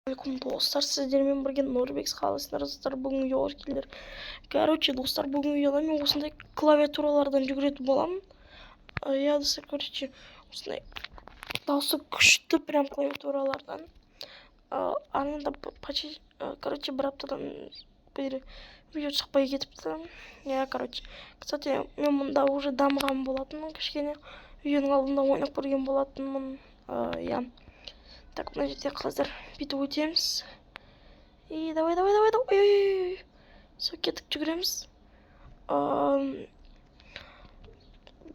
Алейкум, достар! Сіздермен бірге Нұрбек. Қалайсыңдар, достар? Бүгінгі видеоға қош келдіңдер. Короче, достар, бүгінгі видеода мен осындай клавиатуралардан жүгіретін боламын. Иә, достар, короче, осындай дауысы күшті прям клавиатуралардан. Арнада почти, короче, бір аптадан бері видео шықпай кетіпті, иә. Короче, кстати, мен мұнда уже дамыған болатынмын кішкене, видеоның алдында ойнап көрген болатынмын, иә. Так, мына жерде қазір бүйтіп өтеміз. И давай, давай, давай, давай! Ой, ой, ой, все, кеттік, жүгіреміз.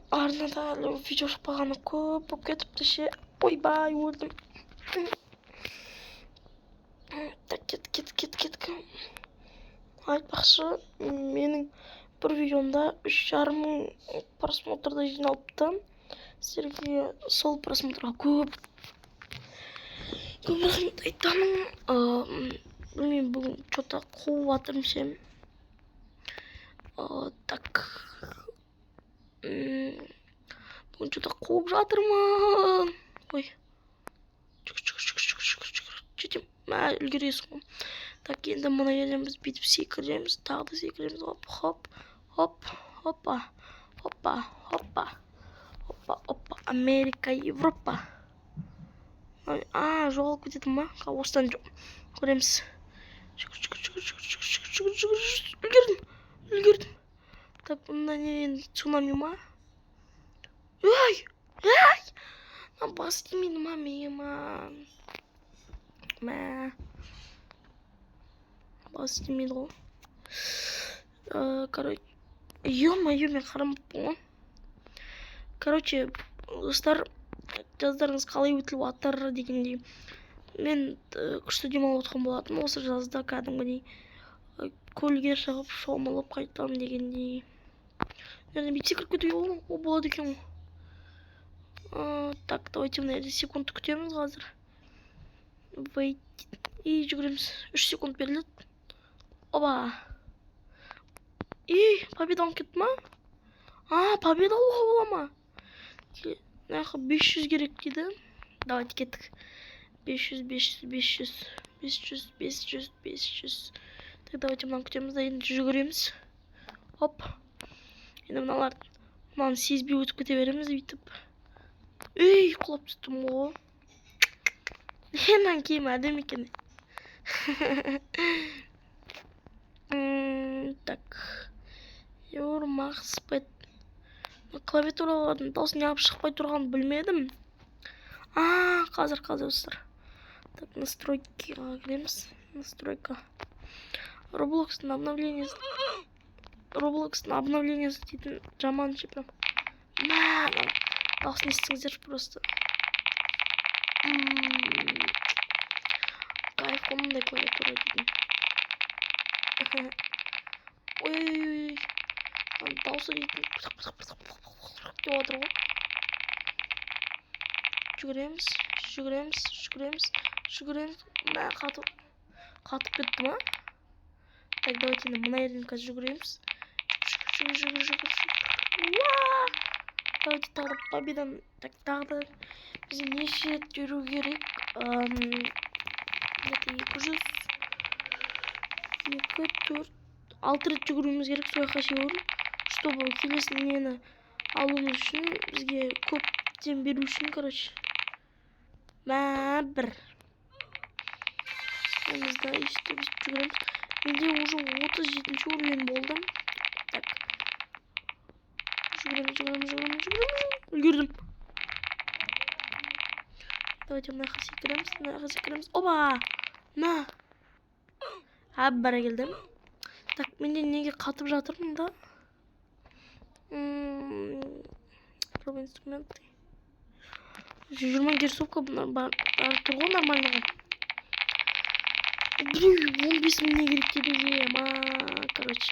Арнада әлі видео шықпағаны көп болып кетіпті ше. Ойбай, өлдім. Так, кеттік, кеттік, кеттік, кеттік. Айтпақшы, менің бір видеомда 3,5 мың просмотрда жиналыпты. Сіздерге сол просмотрға көп көп рахмет айтамын. Білмеймін, бүгін че-то қуып жатырмын ше. Так, бүгін че-то қуып жатырмын. Ой, жүгір, жүгір, жүгір, жүгір, жүгір, жүгір, жетемін. Мә, үлгересің ғой. Так, енді мына жерден біз бүйтіп секіреміз, тағы да секіреміз. Хоп, хоп, хоп, хопа, хопа, хопа, хопа, опа! Америка, Европа! А, жоғалып кететін ма осыдан? Жоқ, көреміз. Жүгір, жүгір, жүгір, жүгір, жүгір, жүгір, жүгір, жүгір! Үлгердім, үлгердім. Так, мына не енді, цунами ма? Ей, ей, мына бас тимейді ма миыма? Мә, бас тимейді ғой. Короче, ё-моё, мен қарамаппын ғой. Короче, достар, жаздарыңыз қалай өтіліп жатыр дегендей. Мен күшті демалып отқан болатынмын осы жазда, кәдімгідей көлге шығып, шомылып қайтамын дегендей. Мына бүйтіп секіріп кетуге болады ма? О, болады екен ғой. Так, давайте мына жерде секунд күтеміз қазір. Wait и жүгіреміз. 3 секунд беріледі. Оба! И победа алып кетті ма? А, победа алуға бола ма? Мына жаққа 500 керек дейді. Давайте, кеттік. 500, 500, 500, 500, 500, 500. Так, давайте мынаны күтеміз да, енді жүгіреміз. Хоп! Енді мыналар, мынаны сезбей өтіп кете береміз бүйтіп. Ей, құлап түстім ғой. Мынаның киімі әдемі екен. Так, your max pet. Клавиатуралардың дауысы неғып шықпай тұрғанын білмедім. А, қазір, қазір, достар. Так, настройкаға кіреміз. Настройка. Роблокстың обновлениесі, Роблокстың обновлениесі дейтін жаман ше прям. Мә, дауысын естіңіздерші просто. Кайф қой мындай клавиатура дейтін. Ой, ой, ой, дауысы дейтін пырқ, пырқ, пырқ, пырқ, пырқ деп жатыр ғой. Жүгіреміз, жүгіреміз, жүгіреміз, жүгіреміз. Мә, қатып кетті ма? Так, давайте енді мына жерден қазір жүгіреміз. Жүгір, жүгір, жүгір, жүгір! Уа! Давайте тағы да победаны. Так, тағы да бізге неше рет жүру керек? Где-то 200, екі, төрт, алты рет жүгіруіміз керек сол жаққа шейін, чтобы келесі нені алуымыз үшін, бізге көптен беру үшін. Короче, мә, бір да, өйстіп өйстіп жүгіреміз. Менде уже 37-уровень болды. Так, жүгіреміз, жүгіреміз, жүгіреміз, жүгіреміз! Үлгердім. Давайте мына жаққа секіреміз, мына жаққа секіреміз. Оба! На, ә, бәрекелді. Так, менде неге қатып жатыр мында? Проба инструменты. 120 герцовка бұлар, бәрі тұр ғой, нормально ғой. Блин, 15 мың не керек дейді, ема. Короче,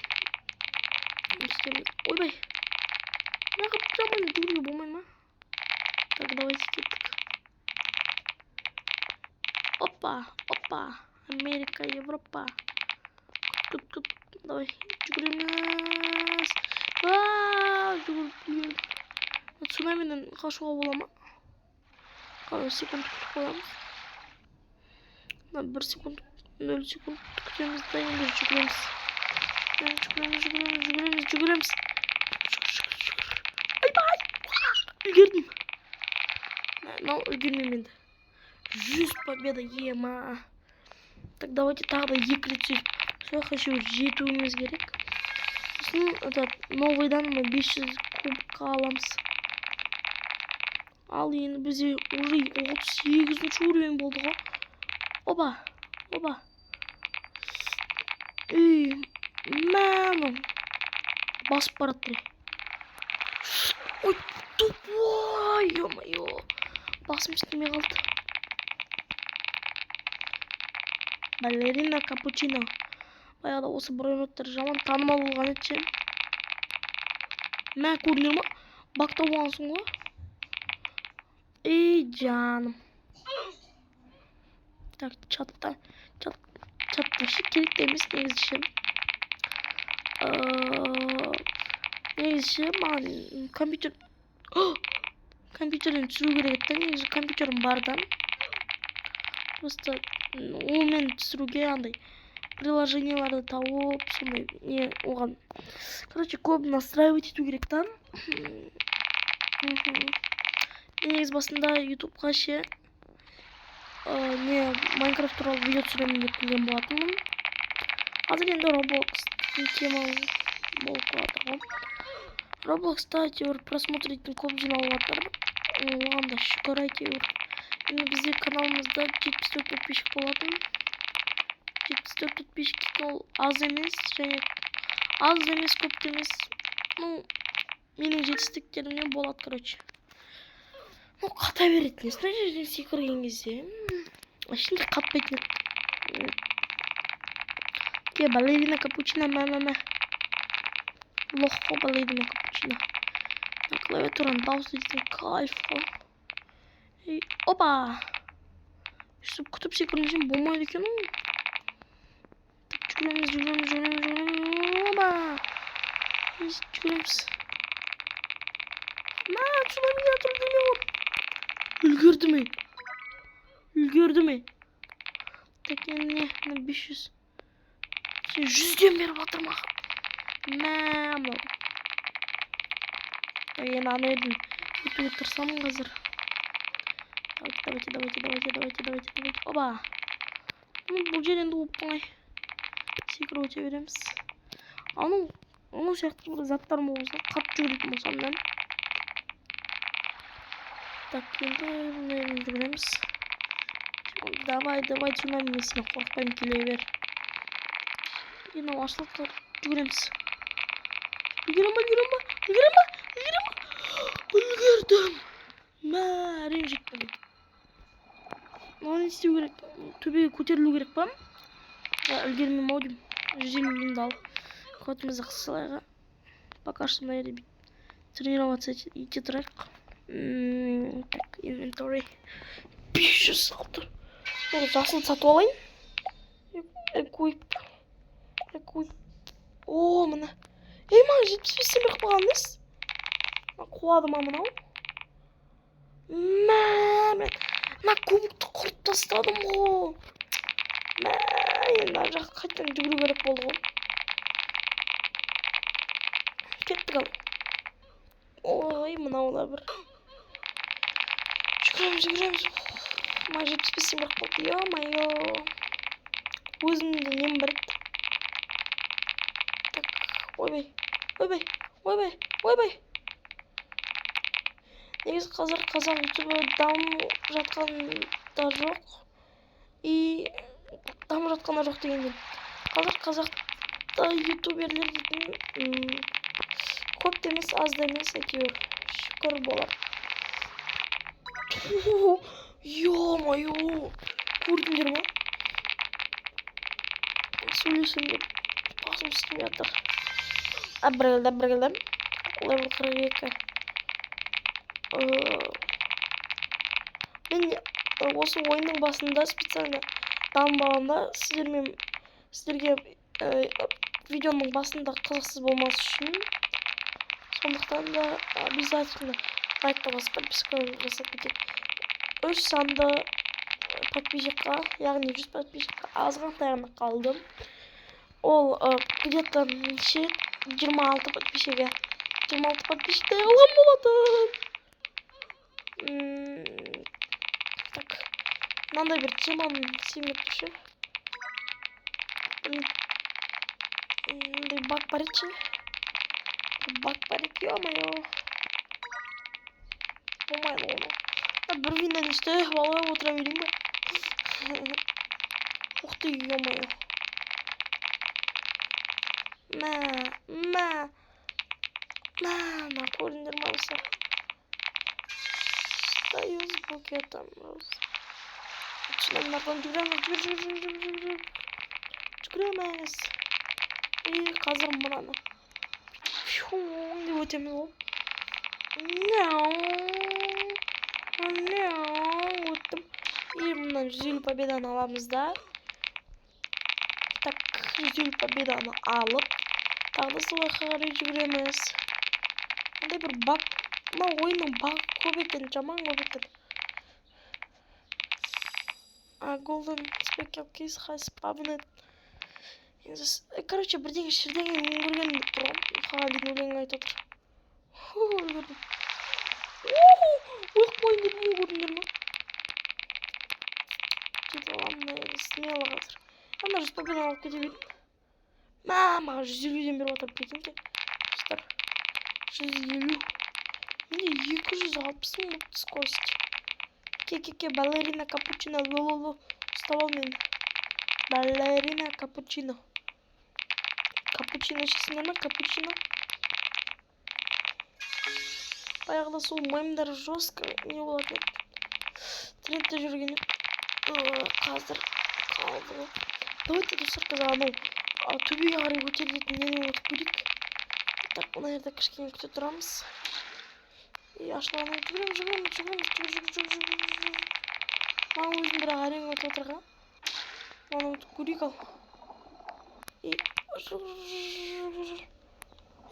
не істейміз? Ойбай, мына жаққа прямо жүгіруге болмай ма? Так, давайте, кеттік. Опа, опа! Америка, Европа! Күт, күт, күт! Давай, жүгіреміз. Жүгіріп үлгердім. Цунамиден қашуға бола ма? Қазір секунд күтіп қоямыз. Мына 1 секунд, 0 секунд күтеміз да, енді жүгіреміз. Жүгіреміз, жүгіреміз, жүгіреміз, жүгіреміз. Жүгір, жүгір, жүгір! Ойбай, үлгердім! Мынау үлгермеймін енді. 100 победа, ема! Так, давайте тағы да екі рет сөйтіп, сол жаққа жетуіміз керек. Сосын этот новыйдан мы 500 кубка аламыз. Ал енді бізде уже 38-уровень болды ғой. Оба, оба! Ей, мә, мынау басып баратыр. Ой, тупой, ё-моё, басым істемей қалды. Балерина капучино. Баяғыда осы брейнроттар жаман танымал болған еді ше. Мә, көрдіңдер ма? Багта болғансың ғой. Ей, жаным. Так, чатта, чат, чатта ше, керек те емес негізі ше. Негізі ше, маған компьютерден түсіру керек еді да. Негізі компьютерім бар да, просто онымен түсіруге андай приложенияларды тауып, сондай не, оған, короче, көп настраивать ету керек та. Негізі басында Ютубқа ше, не, Майнкрафт туралы видео түсіремін деп келген болатынмын. Қазір енді Роблокс тема болып жатыр ғой. Роблокста әйтеуір просмотр дейтін көп жиналып жатыр, оған да шүкір. Әйтеуір енді бізде каналымызда 74 подписчик болатын. 74 подписчик дейтін ол аз емес және аз да емес, көп те емес. Ну, менің жетістіктерімнен болады, короче. Ну, қата береді несі мына жерден секірген кезде? Вообще қатпайтын еді. Ке, балерина капучино, мә, мә, мә! Лох қой балерина капучино. Мына клавиатураның дауысы дейтін кайф қой. Ей, опа! Өйстіп күтіп секірмесем болмайды екен ғой. Так, жүгіреміз, жүгіреміз, жүгіреміз, жүгіреміз. Опа! Жүгіреміз. Мә, цунами келе үлгермей қалдым. Үлгерді ме? Үлгерді ме? Так, енді не? Мына 500. Сен 100-ден беріп жатыр маған. Мә, мынау. Так, енді ана жерден өтуге тырысамын қазір. Давайте, давайте, давайте, давайте, давайте, давайте. Оба! Ну, бұл жер енді оп оңай. Секіріп өте береміз. Анау сияқты бір заттарым болса, қатты жүгіретін болсам мен. Так, енді мына жерден жүгіреміз. Давай, давай, цунами, мен сенен қорықпаймын, келе бер. Енді мынау ашылып тұр, жүгіреміз. Үлгерем ба, үлгерем ба, үлгерем ба, үлгерем ба? Үлгердім! Мә, әрең жеттім. Мынаны не істеу керек? Төбеге көтерілу керек па? Үлгермеймін ау деймін. 150 мыңды алып, көтімізді қысылайық. Пока что мына жерде тренироваться ете тұрайық. Так, инвентарь. 506. Жасыл сатып алайын. Equip. Equip. О, міне. Ей, маған 75-тен беріп қойған несі? Қуады ма мынау? Мә, мен мына кубокты құрып тастадым ғой. Мә, енді ар жаққа қайтадан жүгіру керек болды ғой. Кеттік ал. Ой, мынау да бір. Жүгіреміз, жүгіреміз. Мына 75-тен беріп қалды. Ё-моё. Өзімде нем бар еді? Так, ойбай, ойбай, ойбай, ойбай! Негізі қазір қазақ Ютубы дамып жатқан да жоқ. И дамып жатқан да жоқ дегенде, қазір қазақта ютуберлер дейтін көп те емес, аз да емес, әйтеуір шүкір болар. Ё-моё, көрдіңдер ма? Сөйлесем деп басым істемей жатыр. А, бір келді, бір келді. Левел 42. Мен осы ойынның басында специально дамымағанда сіздерге видеоның басында қызықсыз болмас үшін, сондықтан да обязательно лайкты басып, подписка жасап кетейік. Үш санды. Подписчикқа, яғни 100 подписчикқа азғантай ғана қалдым. Ол где-то неше, 26 подписчик, иә, 26 подписчикті алған болатын. Так, мынандай бір теманы істеймін деп тұр ше. Мындай баг бар еді ше, баг бар еді. Ё-моё, болмайды ғой мынау. Бір виннен істеп алып отыра берейін ба? Ух ты, ё-моё, мә, мә, мә, мә, көрдіңдер ма, достар? Стою с букетом роз. Мынардан жүгіреміз, жүгір, жүгір, жүгір, жүгір, жүгір, жүгіреміз. И қазір мынаны фью деп өтеміз ғой. Мяу, мяу, өттім. И мындан 150 победаны аламыз да. Так, 150 победаны алып, тағы да сол жаққа қарай жүгіреміз. Мындай бір баг, мына ойынның багы көп екен, жаман көп екен. А golden special case has spawned. Короче, бірдеңе шірдеңе көрген деп тұр ғой. Мұқағалидың өлеңін айтып отыр. Үлгердім, өліп қояйын дедім ғой, көрдіңдер ма? Жетіп аламын мына жерде смело. Қазір ана 100 победаны алып кете берейін. Мә, маған 150-ден беріп жатыр, прикиньте, достар, 150. Менде 260 000 болыпты скорость. Ке, ке, ке, балерина капучино, ло, ло, ло, ұстап ал мені, балерина капучино. Капучино ішесіңдер ма, капучино? Баяғыда сол мемдар жестко не болатын еді, трендте жүрген еді. Қазір қалды ғой. Давайте, достар, қазір анау төбеге қарай көтерілетін неден өтіп көрейік. Так, мына жерде кішкене күте тұрамыз. И ашылғаннан жүгіреміз, жүгіреміз, жүгіреміз, жүгір, жүгір, жүгір, жүгір, жүгір. Маған өзім бірақ әрең өтіп жатыр ғой. Мынаны өтіп көрейік. Ал, и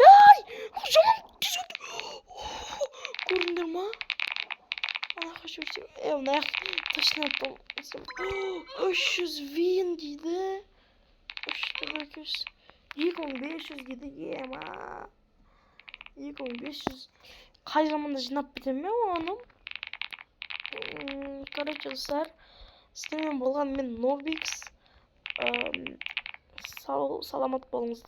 ай, жаман тез өтті, көрдіңдер ма? Ана жаққа жіберсем, е, мына жақ точно. 300 вин дейді, үш жүз, 200, 2500 дейді. Ема, 2500 қай заманда жинап бітемін мен оны? Короче, достар, сіздермен болған мен, Нобикс. Сау саламат болыңыздар.